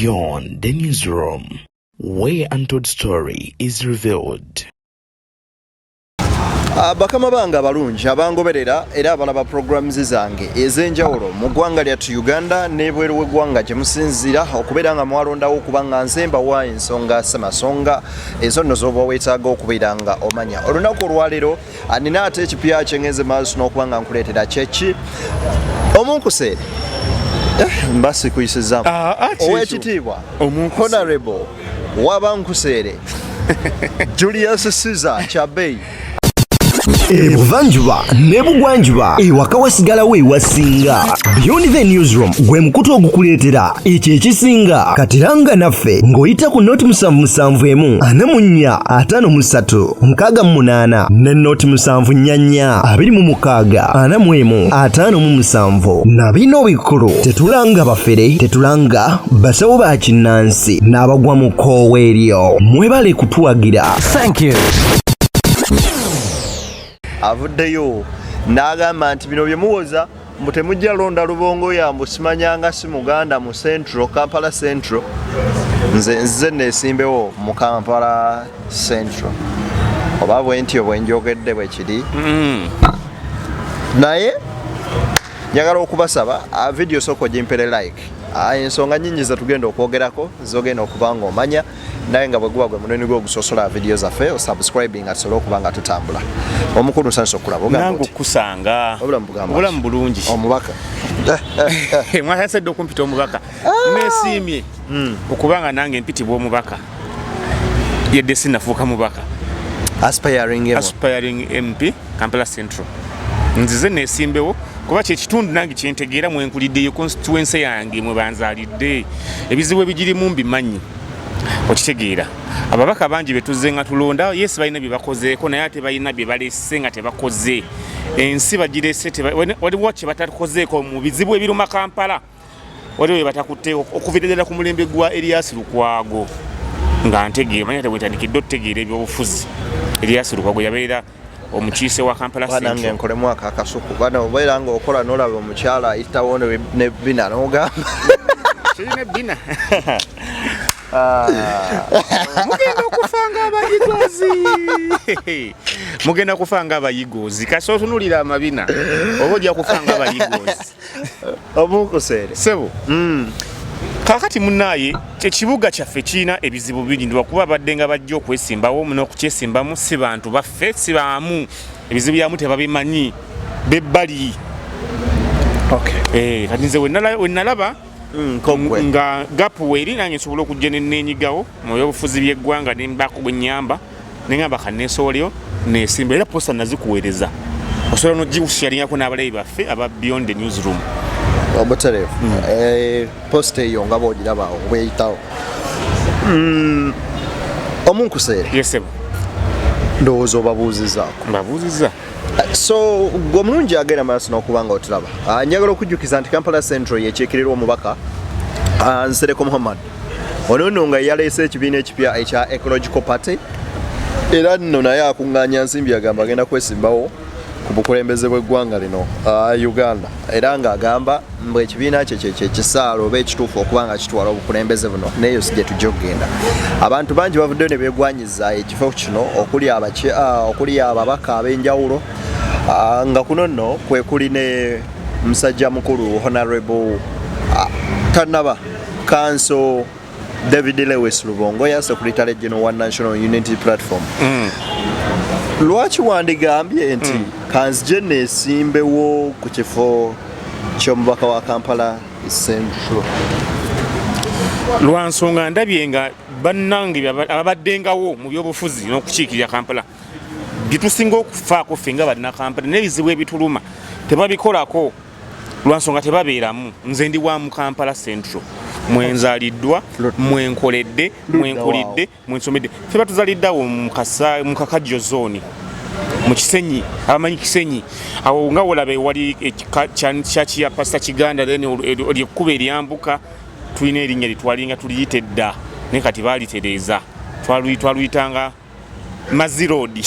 Beyond the Newsroom, where untold story is revealed. Bakama bange abalungi abangoberera era abalaba programs zange ez'enjawulo mu ggwanga lyattu Uganda n'ebweru w'eggwanga gye musinziira okubeera nga mwalondawo okuba nga nze mbawa ensonga ssemasonga ezo nno z'oba weetaaga okubeera nga omanya. Olunaku olwaleero nina ate ekipya kyengenze maaso n'okuba nga nkuleetera kyeki omunkuseere mba sikuyisizaamu. Owekitiibwa honorable wabankuseere Julius Caesar Kyabei. Ebuvanjuba n'ebugwanjuba ewaka wasigalawo ewasinga. Beyond the Newsroom gwe mukutu ogukuleetera ekyo ekisinga. Katiranga naffe ng'oyita ku noti 771 44 53 68 ne noti 744 26 41 57. Na bino bikulu, tetulanga bafere, tetulanga basawo ba kinnansi n'abagwa mu kkoowa eryo. Mwebale kutuwagira. Thank you. Avuddeyo n'agamba nti bino bye muwoza mbu temujja londa Lubongoya, mbu simanyanga si Muganda mu Central, Kampala Central. Nze nzize neesimbewo mu Kampala Central, oba bwe ntyo bwe njogedde bwe kiri. Naye njagala okubasaba, video sooka ogimpere like. Ensonga nyingi zetugenda okwogerako zogenda okuba nga omanya, naye nga bwe guba gwe munoni gwe ogusosola video zaffe, osubscribing tusobole okuba nga tutambula. Omukulu, nsanyusa okulaba. Ogamba Nange otya? Okukusanga. Obulamu bugamba Obulamu ki? bulungi. Omubaka. Mwasasedde okumpita omubaka. Nesiimye okubanga nange mpitibwa omubaka, yedde sinafuuka mubaka. Aspiring emo. Aspiring MP Kampala Central. Nzize nesimbewo kuba kyekitundu nange kyentegeera, mwenkuliddeyo, constituency yange mwe banzaalidde. Ebizibu ebigirimu mbimanyi, okitegeera? Ababaka bangi betuzze nga tulonda, yes, balina bye bakozeeko, naye ate balina bye balese nga tebakoze. Ensi bagirese, waliwo kye batakozeeko mu bizibu ebiruma Kampala, waliwo bye batakutte okuviira ddala ku mulembe gwa Erias Lukwago. Nga ntegeera, manya tebwetandikidde okutegeera ebyobufuzi, Erias Lukwago yabeera omukiise wa Kampala Banange, Central. Nkolemu ako akasuku bana obeera nga okola nolaba omukyala ayitawo ne bina n'ogamba Kirina ebbina. Mugenda okufa ng'abayigozi, mugenda kufa ng'abayigozi. Kasi otunulira amabina, oba ojja kufa ng'abayigozi. Omunkuseere. Sebo. Kaakati munaaye, ekibuga kyaffe kirina ebizibu bingi, lwakuba abadde nga bajja okwesimbawo n'okukyesimbamu si bantu baffe, si baamu, ebizibu byamu tebabimanyi, bebbali. Kati nze wenalaba Nkogwe. Nga gap weeri, nange nsobola okujja nenenyigawo mu byobufuzi by'eggwanga nembaako bwe nyamba, neŋamba kaneesoboleyo nesimba. Era poster nazikuweereza, osobola nogikusharingako n'abalabi baffe aba Beyond the Newsroom. Obutereevu. Poster eyo nga bwogiraba obweyitawo. Omunkuseere, Yes sebo. Ndowooza obabuuzizaako. Mbabuuziza. So gwe omulungi agenda maaso n'okuba nga otulaba, njagala okujjukiza nti Kampala Central yekiikirirwa omubaka Nsereko Muhammad. Ono nno nga yaleese ekibiina ekipya ekya Ecological Party, era nno naye akuŋŋaanya nsimbi, agamba agenda kwesimbawo ku bukulembeze bw'eggwanga lino, Uganda, era ng'agamba mbu ekibiina kye kyekisaala oba ekituufu okuba nga kitwala obukulembeze buno. Neeyo si gye tujja okugenda. Abantu bangi bavuddeyo ne beegwanyiza ekifo kino, okuli ababaka ab'enjawulo, nga kuno nno kwe kuli ne musajja mukulu honorable, tanaba counsel David Lewis Lubongoya, secretary general wa National Unity Platform. Lwaki wandigambye nti kanzije neesimbewo ku kifo ky'omubaka wa Kampala Central? Lwa nsonga ndabye nga bannange ababaddengawo mu byobufuzi n'okukiikirira Kampala, byetusinga okufaako ffe nga bannakampala n'ebizibu ebituluma tebabikolako, lwa nsonga tebabeeramu. Nze ndi wa mu Kampala Central, mwenzaliddwa, mwenkoledde, mwenkulidde, mwensomedde. Ffe batuzalidde awo mu Kakajjo Zone, mu Kisenyi. Abamanyi Kisenyi awo, nga wolaba ewali church ya Pastor Kiganda, then lyekkuba eryambuka. Tulina erinnya lyetwalinga tuliyita edda, naye kati baalitereeza. Twaluyitanga Mazzi Road.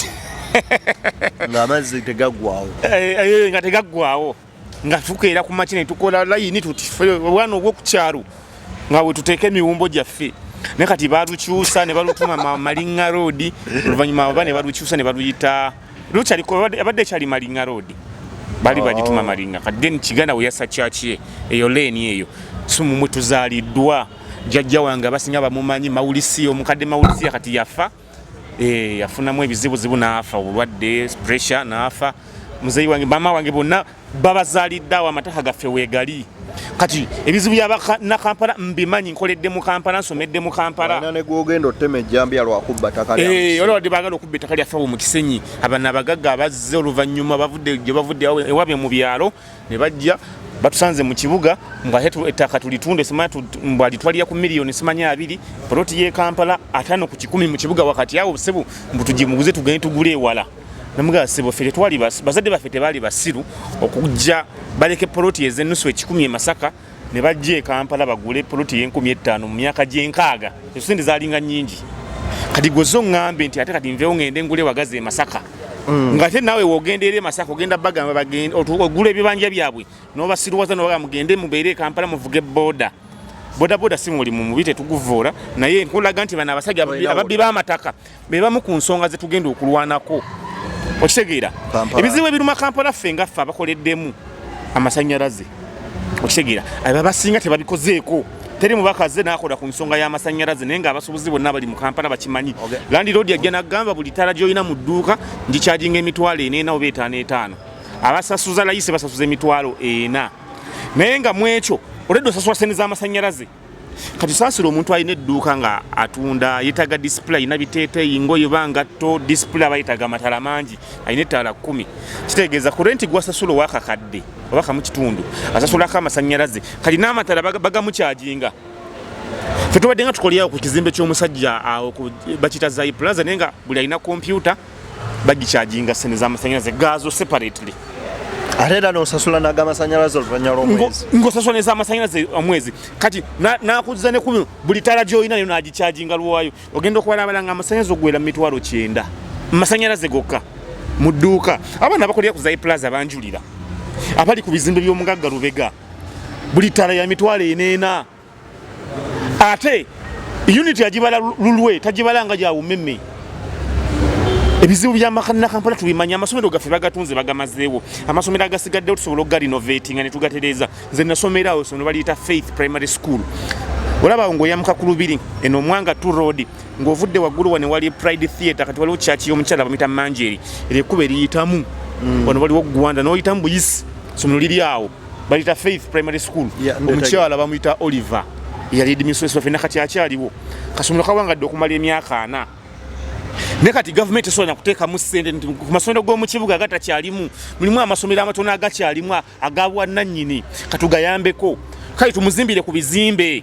Ng'amazzi tegaggwawo. Eh, nga tegaggwawo, nga tukeera ku makya ne tukola layini tuti obwana obwokukyalo. Nga wetuteeka emiwumbo gyaffe, naye kati balukyusa ne balutuma Malinga Road. Oluvannyuma oba ne balukyusa ne baluyita lukyaliko, abadde ekyali Malinga Road, bali bagituma Malinga. Kati then Kiganda we yassa church ye, eyo lane eyo si mumwe tuzaaliddwa. Jjajja wange abasinga bamumanyi, Mawulisiya, omukadde Mawulisiya, kati yafa. Yafunamu ebizibuzibu n'afa, obulwadde, pressure, n'afa. Muzeeyi wange, mama wange, bonna babazaalidde awo, amataka gaffe weegali. Kati ebizibu byabanakampala mbimanyi, nkoledde mu Kampala, nsomedde mu Kampala. Alina ne gwogenda otema ejjambiya lwakubba ttaka lya Olwadde baagala okubba ettaka lyaffe awo mu Kisenyi. Abano abagagga abazze oluvannyuma bavudde gye bavudde ewabye mu byalo ne bajja batusanze mu kibuga nga ate ettaka tulitunde, simanyi mbu alitwalira ku miliyoni simanyi 20, poloti y'e Kampala 50 ku 100 mu kibuga wakati awo, sebo, mbu tugimuguze tugende tugule ewala. Namugamba, sebo, ffe tetwali bazadde baffe tebaali basiru okujja baleke poloti ez'ennusu 100 e Masaka ne bajja e Kampala bagule poloti ey'e 5000 mu myaka gy'enkaaga. Ezo sente zaalinga nnyingi. Kati gwe zo ŋŋambe nti ate kati nveewo ŋŋende ngule wagazi e Masaka, ng'ate naawe w'ogenda eri e Masaka ogenda bagamba ogula ebibanja byabwe n'obasiruwaza n'obagamba mugende mubeere e Kampala muvuge boda boda. Boda si mulimu mubi, tetuguvuula, naye nkulaga nti bano abasajja ababbi b'amataka be bamu ku nsonga ze tugenda okulwanako. Okitegeera? Kampala. Ebizibu ebiruma Kampala ffe nga ffe abakoleddemu amasanyalaze, okitegeera, abo abasinga tebabikozeeko. Teri mubakaze n'akola ku nsonga y'amasanyalaze, naye ng'abasuubuzi bonna bali mu Kampala bakimanyi. Landlord yajja n'agamba buli ttaala gy'olina mu dduuka ngikyajinga 40,000 oba 5 5. Abasasuza layisi basasuza 40,000, naye nga mu ekyo olwedde osasula sente z'amasanyalaze. Kati saasira omuntu alina edduuka nga atunda, yeetaaga display, alina biteeteeyi, ngoye ba ngatto, display, aba yeetaaga amatala mangi, alina ettaala 10. Kitegeeza ku renti gwasasula owakakadde oba kamu kitundu asasulako amasanyalaze, kati n'amatala bagamukyajinga. Ffe tubadde nga tukolerawo ku kizimbe ky'omusajja awo bakiyita Zai Plaza, naye nga buli alina kompyuta bagikyajinga sente z'amasanyalaze gaazo separately. Ate era n'osasula n'agamasanyalaze oluvannyuma lw'omwezi. Ng'osasula nez'amasanyalaze omwezi. Kati n'akuzza ne ku buli ttaala gy'olina nayo n'agikyajinga lwayo. Ogenda okubalabala nga amasanyalaze ogwera mu 90,000, masanyalaze gokka mu dduuka. Abaana abakolera ku Zai Plaza banjulira, abali ku bizimbe by'omugagga Lubega, buli ttaala ya 40,000. Ate unit agibala lulwe, tagibala nga gyawumeme. Ebizibu byamakannakampala tubimanyi. Amasomero gaffe bagatunze, bagamazeewo. Amasomero agasigaddewo tusobola okugarenovatinga ne tugatereeza. Nze nasomera awo, essomero baliyita Faith Primary School. Olaba awo ng'oyamuka ku Lubiri eno, Omwanga 2 Road, ng'ovudde waggulu wano wali Pride Theatre, kati waliwo church y'omukyala bamuyita Manjeri, eryo ekkubo eriyitamu wano waliwo Gwanda n'oyitamu buyisi, somero liri awo baliyita Faith Primary School. Yeah. Omukyala bamuyita Oliver, yali headmistress waffe, nakati akyaliwo. Kasomero kawangadde okumala emyaka 40, naye kati gavumenti esobola nakuteekamu ssente nti ku masomero g'omu kibuga agatakyalimu, mulimu amasomero amatono agakyalimu agabwannannyini, katugayambeko, kale tumuzimbire ku bizimbe.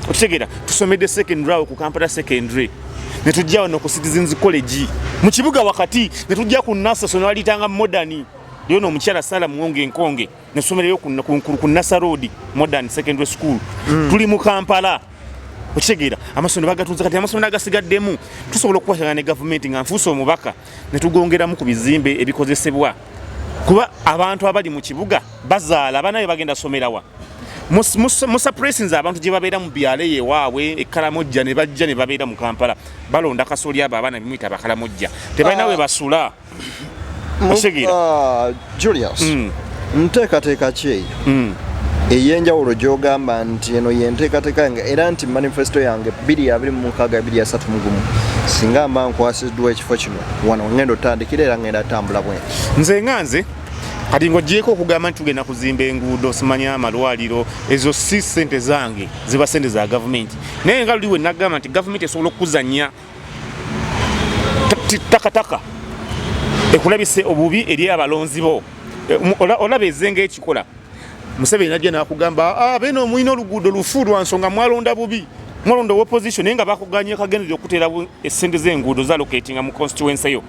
Okitegeera? Tusomedde secondary awo ku Kampala Secondary, ne tujja wano ku Citizens College mu kibuga wakati, ne tujja ku Nasa, sono baliyitanga Modern leero n'omukyala Sala Muwonge Enkonge, nesomereyo ku Nasa Road Modern Secondary School. Tuli mu Kampala. Okitegeera? Amasomero bagatunze. Kati amasomero agasigaddemu tusobola okukwatagana ne gavumenti nga nfuuse omubaka ne tugongeramu ku bizimbe ebikozesebwa, kuba abantu abali mu kibuga bazaala abaana be bagenda somerawa. Musuppressinze abantu gye babeera mu byalo eyo ewaabwe Ekkalamojja, ne bajja ne babeera mu Kampala, balonda kasooli. Abo abaana bimuyita Abakalamojja tebalina we basula. Okitegeera? Julius, nteekateeka ki eyo ey'enjawulo gy'ogamba nti eno yenteekateeka yange, era nti manifesto yange 2026 2031, singa mba nkwasiddwa ekifo kino, wano ngenda otandikira era ngenda tambula bwe? Nze nga nze kati ng'ogyeko okugamba nti tugenda kuzimba enguudo, simanya amalwaliro, ezo si sente zange, ziba sente za gavumenti. Naye nga luli we nagamba nti gavumenti esobola okukuzanya takataka ekulabise obubi eri abalonzi bo. Olaba ezenga ekikola Museveni najja nakugamba, "Ah, beno omulina oluguudo lufu lwa nsonga mwalonda bubi, mwalonda opposition," naye nga bakuganye kagendere okuteera essente z'enguudo zalocatinga mu constituency yo.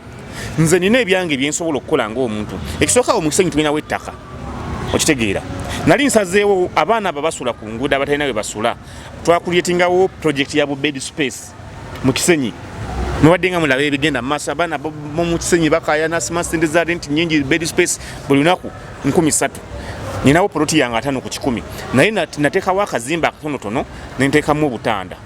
Nze nina ebyange byensobola okukola ng'omuntu. Ekisooka, awo mu Kisenyi tulinawo ettaka. Okitegeera? Nali nsazeewo abaana abo basula ku nguudo, abatalina we basula, twakucreatingawo project ya bu bed space mu Kisenyi. Mubadde nga mulaba ebigenda mu maaso, abaana bomu Kisenyi bakayana, sima sente za rent nyingi, bed space buli lunaku 3,000. Ninawo poloti yange 50 ku 100, naye nateekawo akazimba akatonotono nenteekamu obutanda.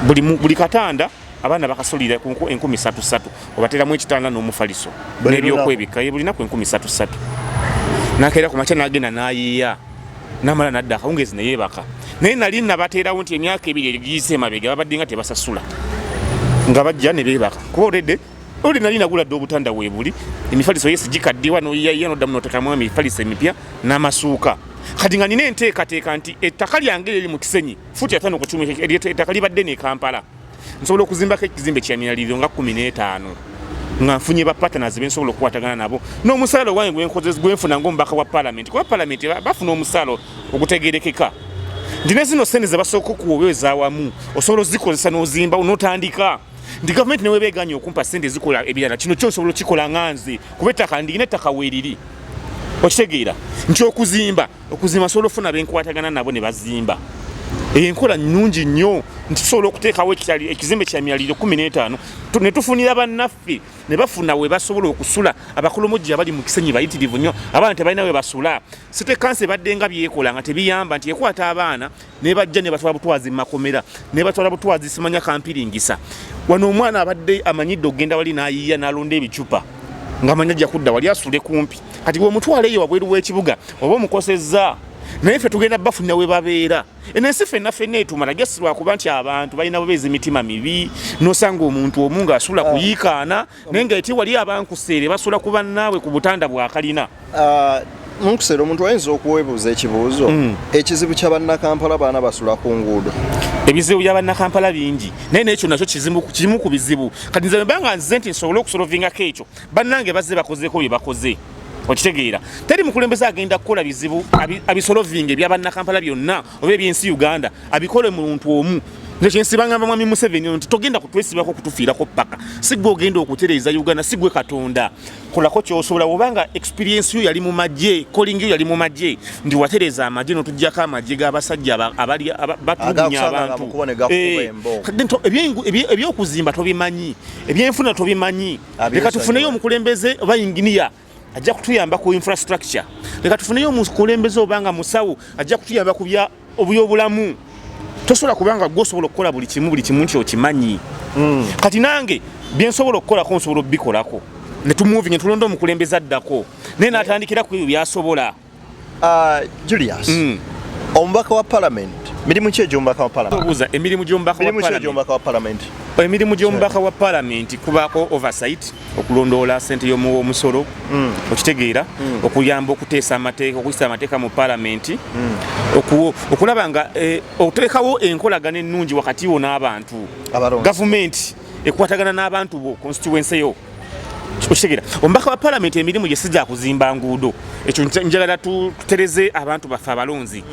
Buli katanda abaana bakasulira ku 3300, obateeramu ekitanda n'omufaliso Buli n'ebyokwebikka. Ye, buli naku 3300. Nakeera ku makya n'agenda n'ayiiya, namala nadda akawungeezi neyeebaka. Naye nali nabateerawo nti emyaka 2 egiyise emabega babadde nga tebasasula, nga bajja ne beebaka, kuba already oli nali nagula dda obutanda weebuli, emifaliso yesi gikaddiwa, noyiyayiya noddamu notekamu emifaliso emipya n'amasuuka. Kati nga nina enteekateeka nti ettaka lyange liri mu Kisenyi, futi 50 ku 100, ettaka libadde ne Kampala, nsobola okuzimbako ekizimbe kya myaliriro nga 15, nga nfunye ba partners bensobola okukwatagana nabo n'omusaala owange gwenkoze gwenfuna ng'omubaka wa parliament, kuba parliament bafuna omusaala ogutegerekeka, nti ne zino sente ze basooka okuwa ezaawamu osobola ozikozesa n'ozimba n'otandika, nti gavumenti neweeba eganye okumpa sente ezikola ebirala, kino kyo nsobola okikola nga nze, kuba ettaka ndiyina, ettaka weeriri. Okitegeera nti okuzimba nsobola okufuna benkwatagana nabo ne bazimba. Eyo enkola nnungi nnyo, nti tusobola okuteekawo ekizimbe kya myaliriro 15, ne tufunira bannaffe ne bafuna we basobola okusula. Abakolomojja abali mu Kisenyi bayitirivu nnyo, abaana tebalina we basula. City council ebadde nga byekola nga tebiyamba, nti ekwata abaana ne bajja ne batwala butwazi mu makomera, ne batwala butwazi simanya kampiringisa. Wano omwana abadde amanyidde okugenda wali n'ayiiya n'alonda ebicupa ng'amanyi ajja kudda wali asule kumpi. Kati bw'omutwala eyo wabweru w'ekibuga oba omukosezza, naye ffe tugenda bafunira we babeera. Eno ensi ffenna ffenna etumala gesi, lwakuba nti abantu balina bubeezi mitima mibi, n'osanga omuntu omu ng'asula kuyiikaana, naye nga eti wali abankuseere basula ku bannaabwe ku butanda bwakalina. Ah, munkuseera omuntu ayinza okwebuuza ekibuuzo, ekizibu kya Bannakampala baana basula ku nguudo? Ebizibu bya Bannakampala bingi, naye nekyo nakyo kimu ku bizibu. Kati nze banga nze nti nsobole okusolvingako ekyo, bannange bazze bakozeeko bye bakoze. Okitegeera, teri mukulembeze agenda kukola bizibu abisolovinga ebya Bannakampala byonna oba ebyensi Uganda abikole muntu omu. Nze kyensibangamba mwami Museveni nti togenda kutwesibako kutufiirako paka, si gwe ogenda okutereeza Uganda, si gwe Katonda. Kolako kyosobola. Obanga experience yo yali mu magye, calling yo yali mu magye, nti watereeza amagye n'otuggyako amagye g'abasajja abali batulugunya Agakusanga nga abantu. mukubo ne gakukuba embooko. Kati ebyokuzimba tobimanyi, ebyenfuna tobimanyi. Leka tufuneyo omukulembeze oba inginiya ajja kutuyamba ku infrastructure. Leka tufuneyo omukulembeze oba nga musawo ajja kutuyamba ku bya obyobulamu. Tosobola kubanga gwe osobola okukola buli kimu, buli kimu nti okimanyi. Kati nange byensobola okukolako nsobola obikolako, netumuvi netulonda omukulembeze addako, naye natandikira ku ebyo byasobola. Ah, Julius, omubaka wa parliament, mirimu ki egy'omubaka wa parliament? Obuuza emirimu gy'omubaka wa Mirimu ki parliament? egy'omubaka wa parliament? Emirimu gy'omubaka wa palamenti kubaako oversight, okulondoola sente y'omuwa omusolo, okitegeera, okuyamba okuteesa amateeka, okuyisa amateeka mu palamenti, okulaba nga oteekawo enkolagana ennungi wakati wo n'abantu. Abalonzi. Gavumenti ekwatagana n'abantu bo constituency yo. Okitegeera, omubaka wa palamenti emirimu gye si kuzimba nguudo. Ekyo njagala tutereze abantu baffe abalonzi.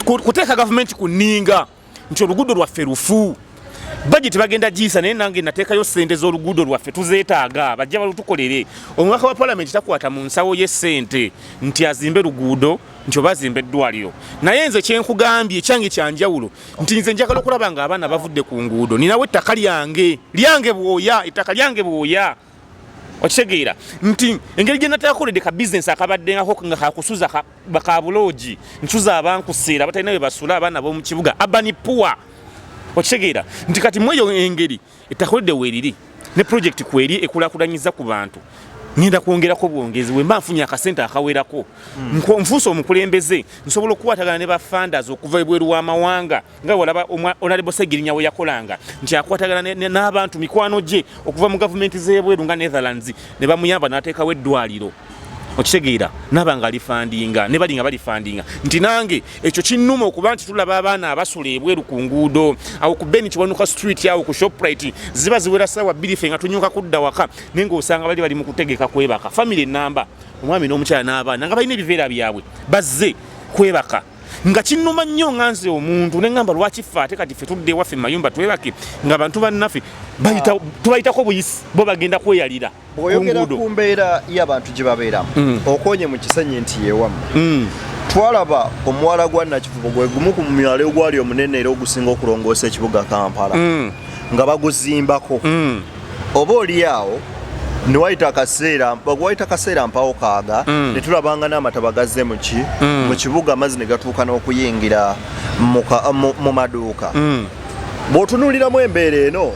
Kuteeka gavumenti ku nninga nti oluguudo lwaffe lufu, bajeti bagenda giyisa, naye nange nateekayo sente z'oluguudo lwaffe, tuzeetaaga, bajja balutukolere. Omubaka wa palamenti takwata mu nsawo ye sente nti azimbe luguudo, nti oba azimbe eddwaliro. Naye nze kyenkugambye ekyange kyanjawulo, nti nze njagala okulaba nga abaana bavudde ku nguudo. Ninawo ettaka lyange, lyange bwoya, ettaka lyange bwoya. Okitegeera nti engeri gye natakoledde ka bizinesi akabaddengako nga kakusuza ka bulodge, nsuza abankuseera abatalina we basula, abaana b'omu kibuga, urban poor. Okitegeera nti kati mu eyo engeri ettaka olidde weeriri ne project kweri ekulaakulanyiza ku bantu, ngenda kwongerako bwongezi bwe mba nfunye akasente akawerako. Nfuuse omukulembeze, nsobola okukwatagana ne bafunders okuva ebweru w'amawanga, nga walaba Honorable Segirinya we yakolanga nti akwatagana n'abantu mikwano gye okuva mu gavumenti z'ebweru nga Netherlands, ne bamuyamba n'ateekawo eddwaliro. Okitegeera, naaba nga alifundinga ne bali nga balifundinga, nti nange ekyo kinnuma okuba nti tulaba abaana abasula ebweru ku nguudo awo ku Ben Kiwanuka Street, awo ku Shoprite, ziba ziwera ssaawa 2, ffe nga tunyuka kudda waka, naye ng'osanga bali mu kutegeka kwebaka, family enamba, omwami n'omukyala n'abaana nga balina ebiveera byabwe, bazze kwebaka. Nga kinnuma nnyo nga nze omuntu, neŋŋamba lwaki ffe ate kati ffe tudde ewaffe mu mayumba twebake, nga bantu bannaffe tubayitako buyisi, bo bagenda kweyalira ku Bw'oyogera nguudo. ku mbeera y'abantu gye babeeramu, okonye mu Kisenyi nti yewammwe, twalaba omuwala gwa Nakivubo, gwe gumu ku myalo ogwali omunene era ogusinga okulongoosa ekibuga Kampala, nga baguzimbako. Oba oli awo Newayita akaseera, wayita akaseera mpawo kaaga, ne tulabanga n'amataba gazze muki mu kibuga, amazzi ne gatuuka n'okuyingira mu maduuka. Bw'otunuuliramu embeera eno,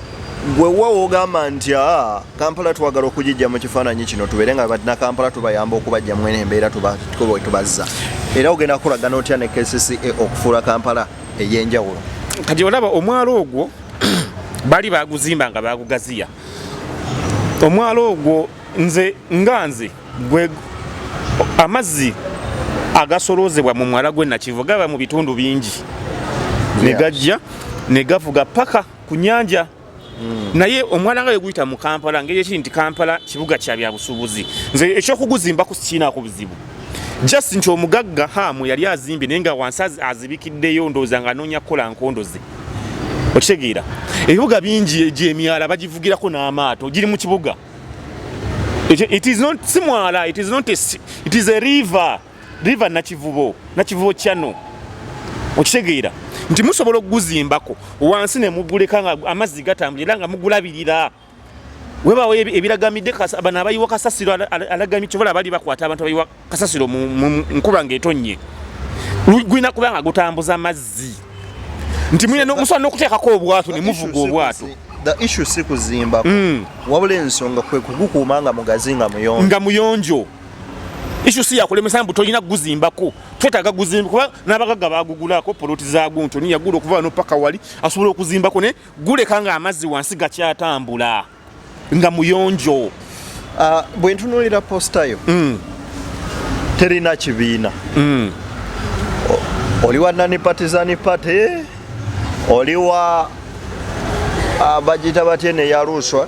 gwe wa wogamba nti aa, Kampala twagala okugijja mu kifaananyi kino, tubeere nga banna Kampala tubayamba okubajjamu eno embeera, tubazza, era ogenda kukolagana otya ne KCCA okufuula Kampala ey'enjawulo? Kati olaba omwalo ogwo bali baguzimba nga bagugaziya. Omwalo ogwo, nze nga nze, gwe amazzi agasoloozebwa mu mwala gw'e Nakivubo gaba mu bitundu bingi ne gajja ne gavuga paka ku nyanja. Naye omwala nga guyita mu Kampala, ngeri ekiri nti Kampala kibuga kya byabusuubuzi, nze ekyokuguzimbaku sikiinaako buzibu, just nti omugagga Hamu yali azimbye naye nga wansi azibikiddeyo, ndowooza nga anoonya kukola nkondo ze. Okitegeera, ebibuga bingi egyemyala bagivugirako n'amaato giri mu kibuga. It is not, si mwala, it is not a, it is a river, river Nakivubo, Nakivubo channel. Okitegeera nti musobola okuguzimbako wansi ne muguleka nga amazzi gatambula era nga mugulabirira, webawo ebiragamidde bano abayiwa kasasiro alagamye kyobola bali bakwata abantu abayiwa kasasiro mu nkuba ng'etonnye. Gulina kuba nga gutambuza mazzi nti mulina musobola n'okuteekako obwato ne muvuga obwato. The issue si kuzimbako, wabula ensonga kwe kugukuuma nga mugazi, nga muyonjo. Nga muyonjo. Issue si yakulemesa mbu tolina kuguzimbako. Twetaaga guzimba kuba n'abagagga bagugulako poloti zaagwo, nti oni yagula okuva wano paka wali asobola okuzimbako, ne guleka nga amazzi wansi gakyatambula nga muyonjo. Bwe ntunuulira poster yo, terina kibiina. Oli wa non partisan party, oli wa bagiyita batya neya Luswa,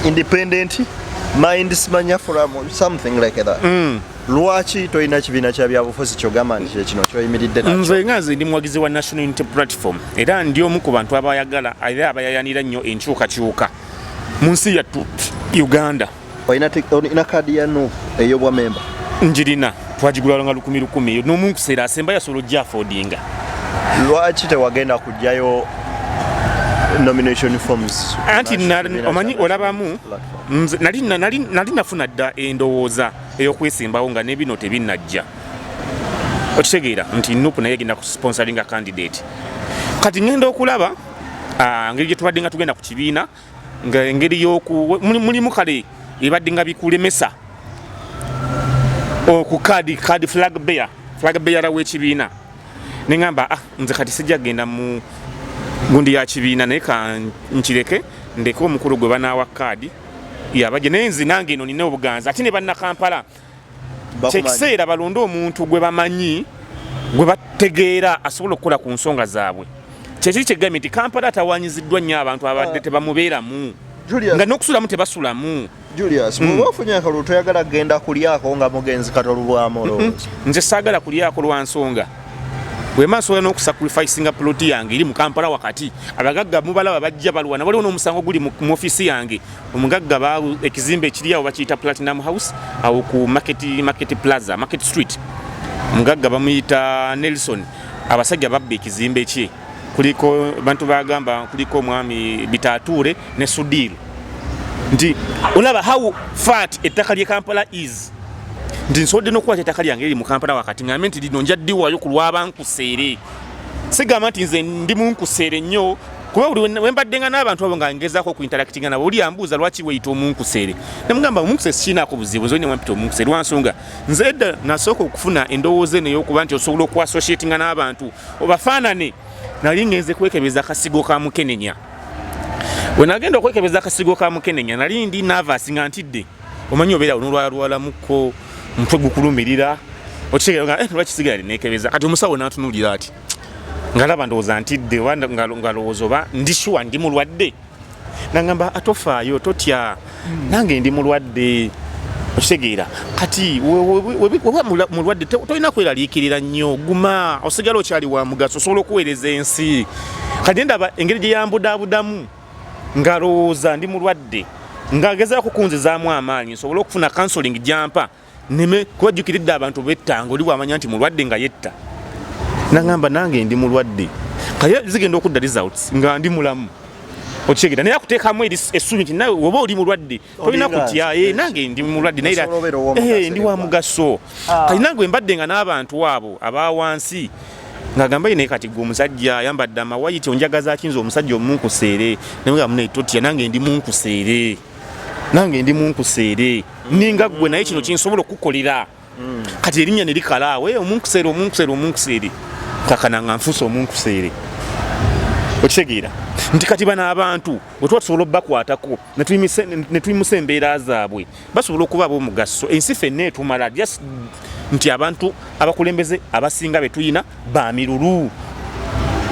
independent mind, simanya from something like that. Lwaki tolina kibiina kya byabufuzi kyogamba nti kyekino kyoyimiridde nakyo? Nze nga nze ndi muwagizi wa National Unity Platform, era ndi omu ku bantu abayagala era abayayanira nnyo enkyukakyuka mu nsi yattu Uganda. Olina kaadi ya NUP ey'obwa memba? Njirina, twagigula nga lukumi lukumi, n'omunkuseera asemba yasobola ojja affordinga. Lwaki tewagenda kugjayo nomination forms? Anti omanyi olabamu nze nali nafuna dda endowooza ey'okwesimbawo nga nebino tebinnajja. Okitegeera nti NUP naye egenda kusponsoringa candidate. Kati ngenda okulaba ngeri gye tubadde nga tugenda ku kibiina, nga engeri yoku mulimu kale ebadde nga bikulemesa oku kadi flag bearer w'ekibiina, neŋŋamba, ah, nze kati sijja kugenda mu gundi ya kibiina, naye ka nkireke, ndeke omukulu gwe banaawa kaadi yabajje. Naye nze nange eno nina obuganzi, ate ne Bannakampala kyekiseera balonde omuntu gwe bamanyi, gwe bategeera, asobola okukola ku nsonga zaabwe. Kyekiri kyegambye nti Kampala atawanyiziddwa nnyo abantu abadde tebamubeeramu, nga n'okusulamu tebasulamu. Julius, bw'oba ofunye akalulu, toyagala kugenda kulyako nga mugenzi Kato Lubwama, olowooza? Nze saagala kulyako lwa nsonga bwema nsobola n'okusacrificinga ploti yange eri mu Kampala wakati. Abagagga mubalaba bajja balwana, waliwo n'omusango guli mu ofiisi yange. Omugagga ekizimbe ekiri awo bakiyita Platinum House, awo ku Market Plaza, Market Street. Omugagga bamuyita Nelson, abasajja babba ekizimbe kye, kuliko bantu bagamba kuliko omwami Bitatuure ne Sudiru, nti olaba how fat ettaka lye Kampala is, nti nsobodde n'okukwata ettaka lyange eri mu Kampala wakati, ngambe nti lino nja ddiwayo ku lw'abankuseere. Sigamba nti nze ndi munkuseere nnyo, kuba buli wembadde nga n'abantu abo nga ngezaako okuinteractinga nabo, oli ambuuza lwaki weyita omunkuseere, nemugamba omunkuseere sikiinaako buzibu, nze olina wampita omunkuseere lwansonga nze edda nasooka okufuna endowooza eno ey'okuba nti osobola okuassociatinga n'abantu obafaanane. Nali ngenze kwekebeza akasigo ka mukenenya. We nagenda okwekebeza akasigo ka mukenenya, nali ndi nervous nga ntidde, omanyi obeera nolwalwalamuko, omutwe gukulumirira, okitegeera nga lwaki sigala nekebeza. Kati omusawo n'antunuulira ati ngalaba ndowooza ntidde oba ngalowooza oba ndi sure ndi mulwadde, nangamba atofaayo, totya, nange ndi mulwadde. Okitegeera, kati weba mulwadde tolina kweraliikirira nnyo, guma, osigala okyali wa mugaso, osobola okuweereza ensi. Kati ndaba engeri gye yambudaabudamu ngalowooza ndi mulwadde, ng'agezaako kunzizaamu amaanyi nsobole okufuna counseling gyampa neme kuba jjukiridde abantu bettanga, oli bwamanya nti mulwadde nga yetta. Nagamba nange ndi mulwadde, kale zigenda okudda results nga ndi mulamu. Okitegeera? Naye akuteekamu essuubi nti nawe oba oli mulwadde tolina kutya, eh, nange ndi mulwadde naye eh, ndi wa mugaso. Ah. Kati nange mbadde nga n'abantu abo aba wansi ng'agamba ye, naye kati gwe omusajja ayambadde amawayiti onjagaza kinza omusajja omunkuseere, naye nga munaye totya, nange ndi munkuseere, nange ndi munkuseere ninga ggwe, naye kino kinsobola okukukolera. Kati erinnya ne likala awo, eh, omunkuseere, omunkuseere, omunkuseere, kakana nga nfuuse omunkuseere. Okitegeera nti kati bano abantu bwe tuba tusobola obbakwatako ne tuyimusa embeera zaabwe, basobola okuba ab'omugaso. Ensi ffenna etumala, just nti abantu abakulembeze abasinga be tuyina ba mirulu.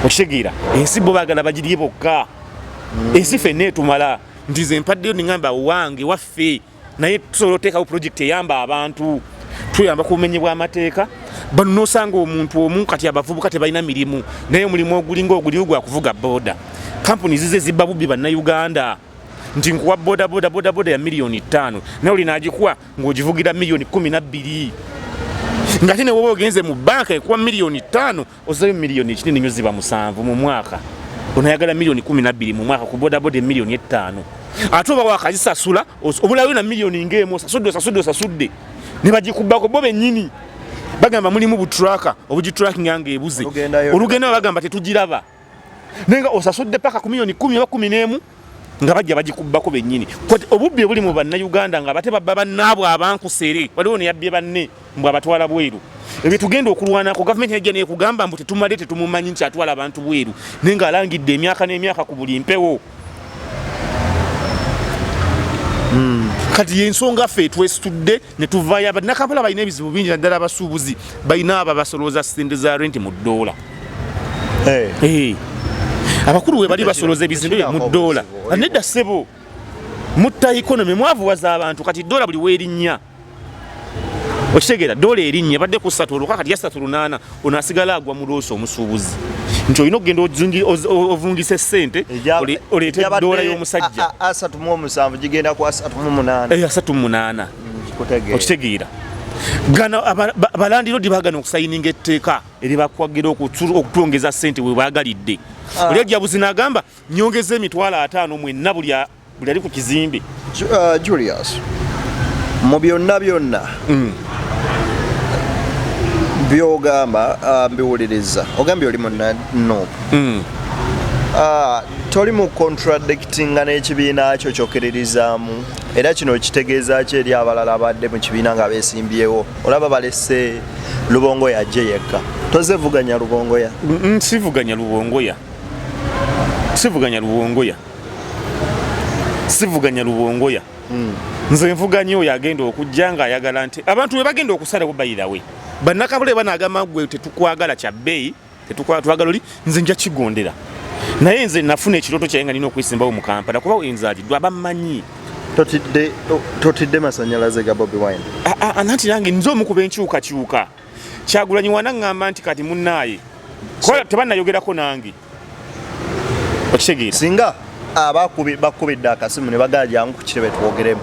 Okitegeera? Ensi bo baagala bagirye bokka. Ensi ffenna etumala, nti nze mpaddeyo ningamba wange waffe, naye tusobola oteekawo projekiti eyamba abantu, tuyamba ku bumenyi bw'amateeka. Bano nosanga omuntu omu, kati abavubuka tebalina mirimu, naye omulimu ogulinga oguliwo gwa kuvuga boda. Kampuni zize zibba bubbi Bannayuganda, nti nkuwa boda boda boda boda ya 5 miliyoni, naye oli n'agikuwa ng'ogivugira 12 miliyoni, ngate ne woba ogenze mu banka ekuwa 5 miliyoni, ozayo miliyoni ekinene nyo ziba 7 mu mwaka. Onayagala 12 miliyoni mu mwaka ku bodaboda 5 miliyoni, ate oba wakazisasula obulayo na miliyoni ng'emu, osasudde, osasudde, osasudde, ne bagikubbako bo bennyini. Bagamba mulimu butracker obugitrackinga nga ebuze. Olugendayo bagamba tetugiraba, naye nga osasudde paka ku 10 miliyoni oba 11, nga bajja bagikubbako bennyini. Obubbi obuli mu Bannayuganda, nga bate babba bannaabwe abankusere, waliwo neyabbye banne mbw abatwala bweru. Ebyo tugenda okulwanako. Gavumenti ejja nekugamba mbu tetumale, tetumumanyi nti atwala abantu bweru, naye ng'alangidde emyaka n'emyaka ku buli mpewo. Kati yensonga ffe twesitudde ne tuvaayo. Bannakampala balina ebizibu bingi, naddala abasuubuzi balina abo abasolooza ssente za renti mu ddoola. Hey. Abakulu we bali basolooza ebizimbe mu ddoola. Nedda ssebo, mutta economy, mwavuwaza abantu. Kati ddoola buli weerinnya, okitegeera, doola erinnya badde ku ssatu oluka, kati ya 3.8. Ono asigala agwa mu loss omusuubuzi, nti olina okugenda ovungisa essente oleete doola y'omusajja. 37 gigenda ku 38. Eh, 38. Okitegeera? Gano abalandirodi bagana okusayininga etteeka eribakwagira okutwongeza ssente we baagalidde. Ah. Oli ajja buzina agamba nyongeza 50,000 mwenna buli ali ku kizimbe. Julius, mu byonna byonna byogamba, mbiwuliriza, ogambye oli muna NUP. Toli mu contradictinga n'ekibiina kyo kyokkiririzaamu? Era kino kitegeeza ki eri abalala abadde mu kibiina nga beesimbyewo? Olaba balese Lubongoya ajje yekka, tozevuganya Lubongoya? Sivuganya Lubongoya, sivuganya Lubongoya, sivuganya Lubongoya. Nze nvuganya oyo agenda okujja ng'ayagala nti abantu bwe bagenda okusalawo. Bayirawe bannakabule banagamba gwe tetukwagala kya bbeeyi, twagala oli, nze nja kigondera. Naye nze nafuna ekirooto kyange nga nina okwesimbawo mu Kampala, kuba wenzaliddwa abammanyi. Totidde masanyalaze ga Bobi Wine? Nanti nange nze omu kuba enkyukakyuka. Kyagulanyi wanaŋŋamba nti kati munnaaye tebannayogerako nange, okitegeera? Singa abakubi bakubidde akasimu ne bagala jangu ku kirebe twogeremu?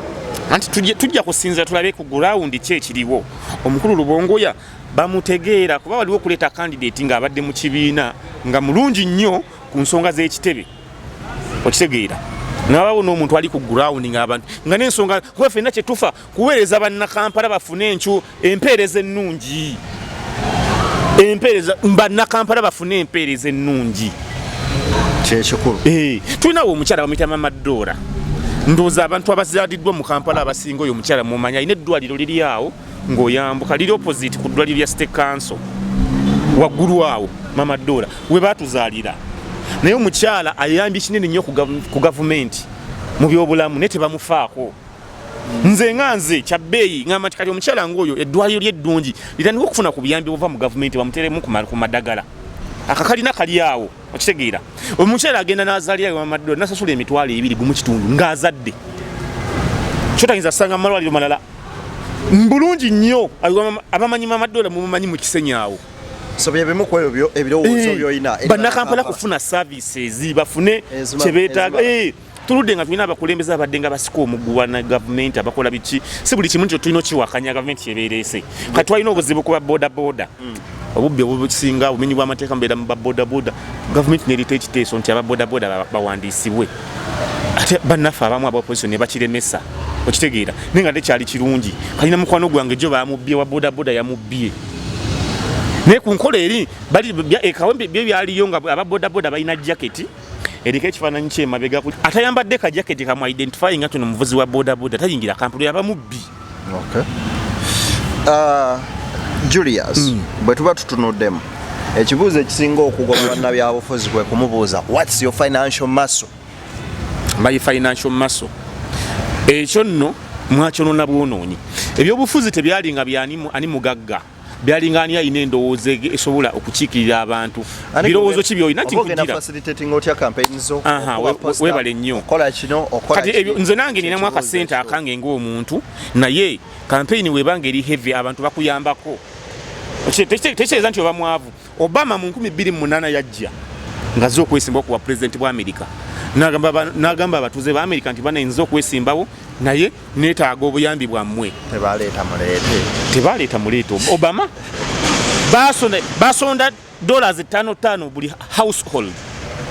Anti tujja kusinza tulabe ku ground ki ekiriwo. Omukulu Lubongoya bamutegeera, kuba waliwo okuleeta candidate ng'abadde mu kibiina nga mulungi nnyo ku nsonga z'ekitebe, okitegeera, nabawo n'omuntu ali ku ground ng'abantu nga n'ensonga, kuba ffenna kyetufa kuweereza Bannakampala bafune enkyu empeereza ennungi, empeereza Bannakampala bafune empeereza ennungi. Kyekikulu. Eh, tulinawo omukyala bamuyita Mama Dora. Ndowooza abantu abazaaliddwa mu Kampala abasinga oyo omukyala mumanyi. Alina eddwaliro liri awo ng'oyambuka, liri opposite ku ddwaliro lya City Council waggulu awo. Mama Dora we baatuzaalira, naye omukyala ayambye kinene nnyo ku gavumenti mu byobulamu, naye tebamufaako. Nze nga nze kyabbeeyi ngamba nti kati omukyala ngaoyo eddwaliro lyeddungi litandika okufuna ku buyambi obuva mu gavumenti, bamuteremu ku madagala akakalina kali awo. Okitegeera? Omukyala agenda n'azaalira Mama Dora, nasasula 20,000 gumu kitundu ng'azadde, kyotayinza sanga mu malwaliro malala. Mbulungi nnyo, abamanyi Mama Dora mumumanyi mu Kisenyi awo. So byebimu ku ebyo ebirowoozo byolina? Bannakampala kufuna services, bafune kyebeetaaga. Tuludde nga tulina abakulembeze abadde nga basika omuguwa na gavumenti, abakola biki. Si buli kimu nti tulina okiwakanya gavumenti kyebeereese. Kati twalina obuzibu kuba boda boda. Obubbi obusinga, obumenyi bw'amateeka mubeera mu babodaboda. Gavumenti nerita ekiteeso nti ababodaboda bawandiisibwe, ate bannaffe abamu aba opposition ne bakiremesa. Okitegeera? Naye nga tekyali kirungi. Kalina mukwano gwange jo bamubbye wa bodaboda, yamubbye. Naye ku nkola eri bali ekawempe bye byaliyo nga ababodaboda balina jaketi eriko ekifaananyi kyemabega. Atayambadde ka jaketi kamu identify nga tuno muvuzi wa bodaboda tayingira Kampala, yaba mubbi. Okay. Julius, bwe tuba tutunuddemu, ekibuuzo ekisinga okugwa mu bannabyabufuzi kwe kumubuuza, "What's your financial muscle?" My financial muscle, ekyo nno mwakyonona bwonoonyi. Ebyobufuzi tebyali nga byani ani mugagga, byalinga ani alina endowooza esobola okukiikirira abantu. Birowoozo ki byolina? Oba ogenda nti nkugira facilitating otya campaign zo? Aha, okuba poster, webale nnyo. Okola kino, okola Kati kiri. Ebyo nze nange ninamu Ekibuuzo akasente ekyo. akange ng'omuntu, naye kampeyini webanga eri heavy, abantu bakuyambako. Tekitegeeza nti oba mwavu. Obama mu 2008 yajja ng'azze okwesimbawo kuwa pulezidenti bwa Amerika, n'agamba abatuuze ba Amerika nti banayinza okwesimbawo, naye neetaaga obuyambi bwammwe. Tebaleeta muleete. Tebaleeta muleete. Obama basonda dollars ttaano ttaano buli household,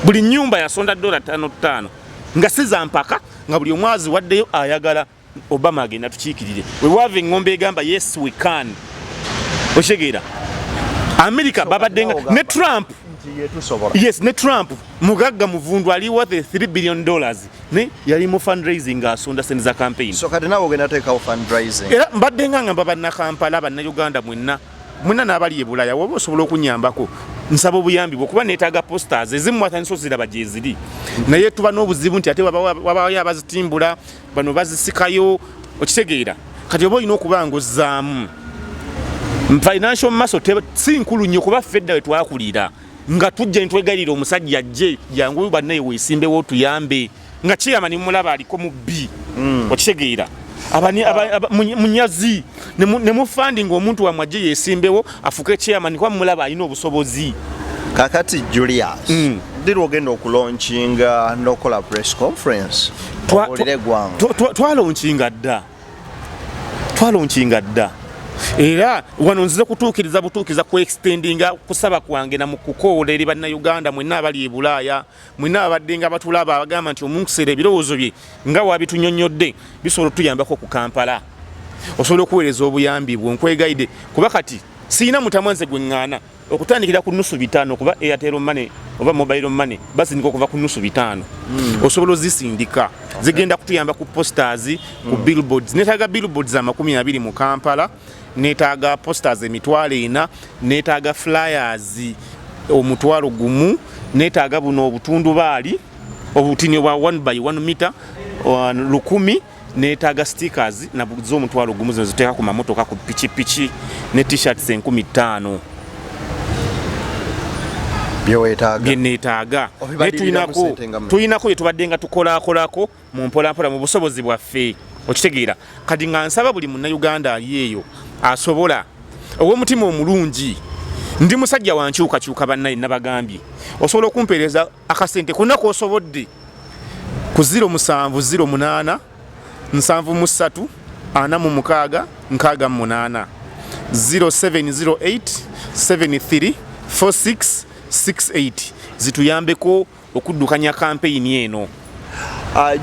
buli nyumba yasonda dola ttaano ttaano, nga si za mpaka, nga buli omu aziwaddeyo ayagala Obama agenda tukiikirire. Wewaava eŋŋombe egamba, "Yes, we can." Okitegeera? America babadde nga ne Trump. Nti ye tusobola. Yes, ne Trump mugagga muvundu, ali worth $3 billion, ne yali mu fundraising, asonda sente za campaign. So kati naawe ogenda teekawo fundraising? Era mbadde nga ngamba Bannakampala, Bannayuganda mwenna mwenna n'abali e Bulaya, woba osobola okunyambako, nsaba obuyambi bwe, kuba neetaaga posters ezimu. Mwatandisa oziraba gyeziri, naye tuba n'obuzibu nti ate wabayo abazitimbula, bano bazisikayo. Okitegeera? Kati oba olina okuba nga ozzaamu financial muscle, si nkulu nnyo, kuba ffe edda we twakulira nga tujja netwegalira omusajja ajje, jangu bannaye weesimbewo otuyambe, nga kiyama nimulaba aliko mu bbi. Okitegeera? Munyazi ne mufundinga omuntu wamwe ajje yeesimbewo afuuke chairman, kuba mumulaba alina obusobozi. Kakati Julius, ddi lwogenda okulaunchinga n'okola press conference obuulire eggwanga? Twalaunchinga dda, twalaunchinga dda. Era wano nzize kutuukiriza butuukiriza ku extendinga kusaba kwange na mu kukoola eri Bannayuganda mwenna abali e Bulaaya, mwenna abadde nga batulaba, abagamba nti omunkuseera ebirowoozo bye nga wabitunyonnyodde bisobola otuyambako ku Kampala, osobola okuweereza obuyambi bwo, nkwegayidde, kuba kati siina mutamwa nze gwe ŋŋaana okutandikira ku nusu bitaano, kuba Airtel Money oba mobile money basindika okuva ku nusu bitaano. Osobola ozisindika, zigenda kutuyamba ku posters, ku billboards. Netaaga billboards 20 mu Kampala, netaaga posters 40,000, netaaga flyers 10,000, netaaga buno obutundubaali obutini obwa 1 by 1 meter 1,000, netaaga stickers nazo 10,000, zino ziteeka ku mamotoka, ku pikipiki, ne T-shirts 5,000. Byeweetaaga. Byeneetaaga. Naye Obibaliriramu tulinako ssente nga mmeka? Tulinako bye tubadde nga tukolakolako mu mpolampola mu busobozi bwaffe. Okitegeera? Kati nga nsaba buli Munnayuganda ali eyo asobola, ow'omutima omulungi, ndi musajja wankyukakyuka bannaye, nabagambye osobola okumpeereza akasente konna k'osobodde ku 0708 73 46 68, 0708 73 46 68, zituyambeko okuddukanya kampeyini eno.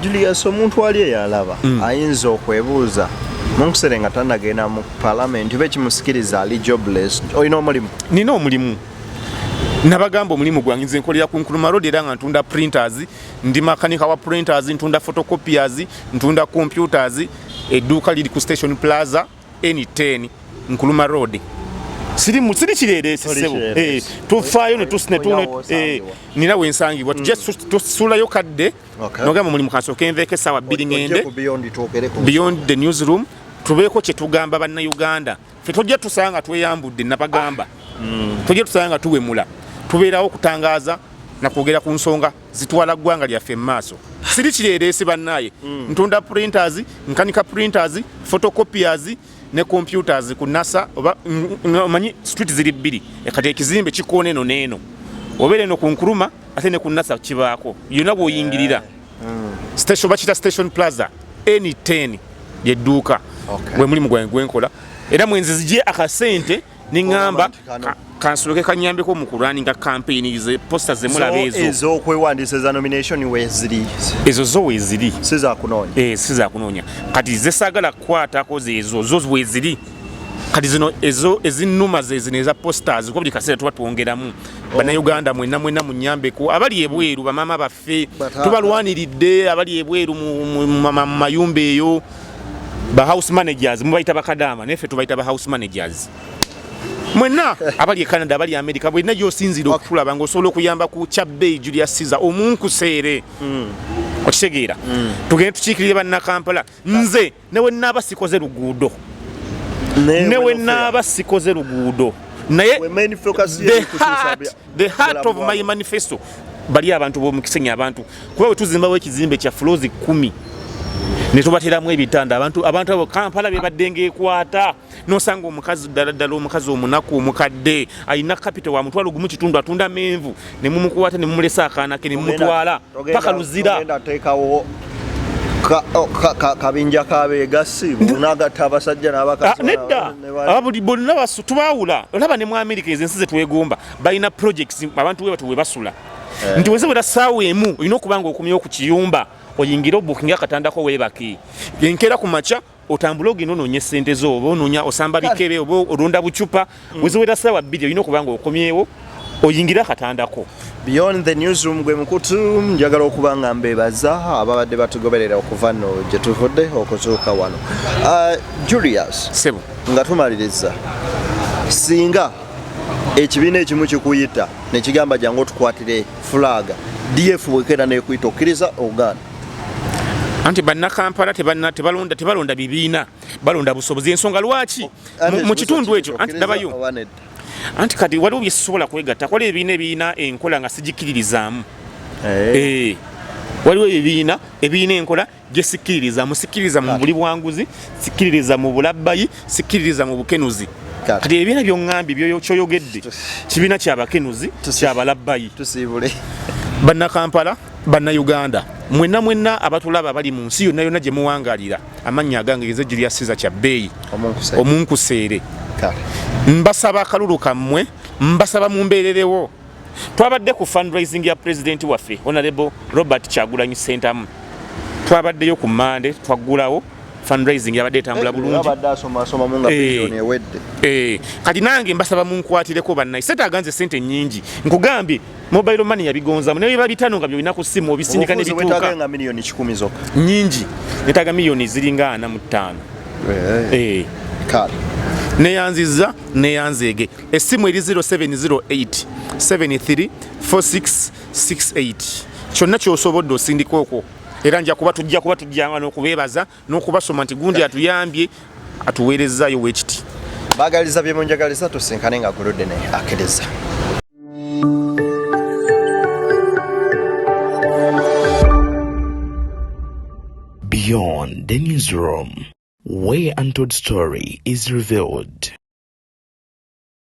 Julius, omuntu ali eyalaba ayinza okwebuuza, munkusere nga tanagenda mu palamenti oba ekimusikiriza, ali jobless, olina omulimu? Nina omulimu, nabagamba omulimu gwange nze nkolera ku Nkrumah Road, era nga ntunda printers, ndi makanika wa printers, ntunda photocopiers, ntunda computers. Edduuka liri ku Station Plaza, N10, Nkrumah Road. Siri kireeresi. Toli Ssebo. kireeresi. Tufaayo ne Olina ne nina wensangibwa, tujja tusuulayo kadde. Nogamba omulimu, kansooke nveeko essaawa 2 Ojje ŋŋende ku Beyond twogereko. Beyond the Newsroom, tubeeko kye tugamba Bannayuganda. Ffe tojja tusanga nga tweyambudde, nabagamba tojja tusanga nga tuwemula. Tubeerawo okutangaaza nakwogera ku nsonga zitwala ggwanga lyaffe mu maaso. Siri kireereesi bannaaye, ntunda printers, nkanika printers, photocopiers ne computers ku Nasa oba omanyi street ziri bbiri. Kati ekizimbe kikoona eno n'eno, obeera eno ku Nkrumah, ate ne ku Nasa kibaako yonna bw'oyingirira station, bakita Station Plaza, N10 lyedduuka. Gwe mulimu gwange gwenkola, era mwenzizigye akasente neŋŋamba Ogamba nti kano. Kansoke kanyambeko mu kulwaninga campaign ze poster ze mulaba ezo ez'okwewandiisa eza nomination weeziri. Ezo zo weeziri. Si za kunoonya. Eh, si za kunoonya. Kati ze saagala kukwatako zeezo zo weeziri. Kati zino ezo ezinnuma ze zino eza posters, kuba buli kaseera tuba twongeramu. Bannayuganda mwenna mwenna munyambeko, abali ebweru, bamaama baffe tubalwaniridde, abali ebweru mu mayumba eyo, ba house managers mubayita bakadaama, naye ffe tubayita ba house managers. Mwenna abali e Canada, abali America, bwenna gyosinziira okutulaba ng'osobola okuyamba ku kya bbeeyi Julius Caesar omunkuseere. Okitegeera? Tugende tukiikirire Bannakampala. Nze ne naaba sikoze luguudo, ne naaba sikoze luguudo, naye the heart of my manifesto bali abantu b'omukisenyi, abantu kuba bwe tuzimbawo ekizimbe kya floors 10 ne tubateramu ebitanda, abantu abo Kampala bebadde ng'ekwata, nosanga omukazi ddala ddala omukazi omunaku omukadde alina capital wa 1,500 atunda menvu, ne mumukwata ne mumulesa akaana ke ne mumutwala paka Luzira. Kabinja kabeegasi bunagatta abasajja n'abakazi. Nedda, abuli bonna tubaawula. Olaba ne mu America, ezo ensi zetwegomba, balina projects abantu we batu we basula, nti wezewera ssaawa emu olina okuba nga okumyewo ku kiyumba, oyingire obukinga akatandako weebake, enkeera ku makya otambule ogenda onoonya essente zo, oba onoonya osamba bikebe oba olonda bucupa. Wezewera ssaawa 2 olina okuba nga okomyewo oyingire akatandako. Beyond the Newsroom gwe mukutu. Njagala okuba nga mbebaza ababadde batugoberera okuva nno gye tuvudde okutuuka wano. Julius. Sebo. Nga tumaliriza, singa ekibiina ekimu kikuyita nekigamba jangu otukwatire flag, DF bwekeera nekuyita, okkiriza ogaana? Anti Bannakampala tebalonda bibiina, balonda busobozi. Ensonga lwaki mu kitundu ekyo, anti dabayo, anti kati waliwo byesobola kwegatta, waliwo ebibiina ebirina enkola nga sigikiririzaamu. Waliwo ebibiina ebirina enkola gye sikkiririzaamu. Sikkiririza mu buli bwanguzi, sikkiririza mu bulabbayi, sikkiririza mu bukenuzi. Kati ebibiina byoŋŋambye kyoyogedde kibiina kyabakenuzi, kyabalabbayi. Tusiibule. Bannakampala, Bannayuganda mwenna mwenna abatulaba bali mu nsi yonna yonna gye muwangalira, amannya agange geze Julius Caesar kya bbeeyi omunkuseere. Mbasaba akalulu kammwe, mbasaba mumbeererewo. Twabadde ku fundraising ya pulezidenti waffe Honorable Robert Kyagulanyi Ssentamu, twabaddeyo ku Mande, twaggulawo fundraising, yabadde etambula bulungi. Kati nange mbasaba munkwatireko bannaye, setaaga nze sente nnyingi. Nkugambye mobile money yabigonzamu, naye biba 500 nga byolina ku ssimu obisindika ne bituuka. Nyingi, netaaga miliyoni ziringa 45. Neyanziza, neyanzeege. Essimu eri 0708 73 4668. Kyonna kyosobodde osindika okwo, era nja kuba tujja kuba tujjanga n'okubeebaza n'okubasoma nti gundi atuyambye, atuweerezaayo weekiti. Bagaliza byemunjagaliza, tusinkane nga guludde ne akkiriza. Beyond the Newsroom, where untold story is revealed.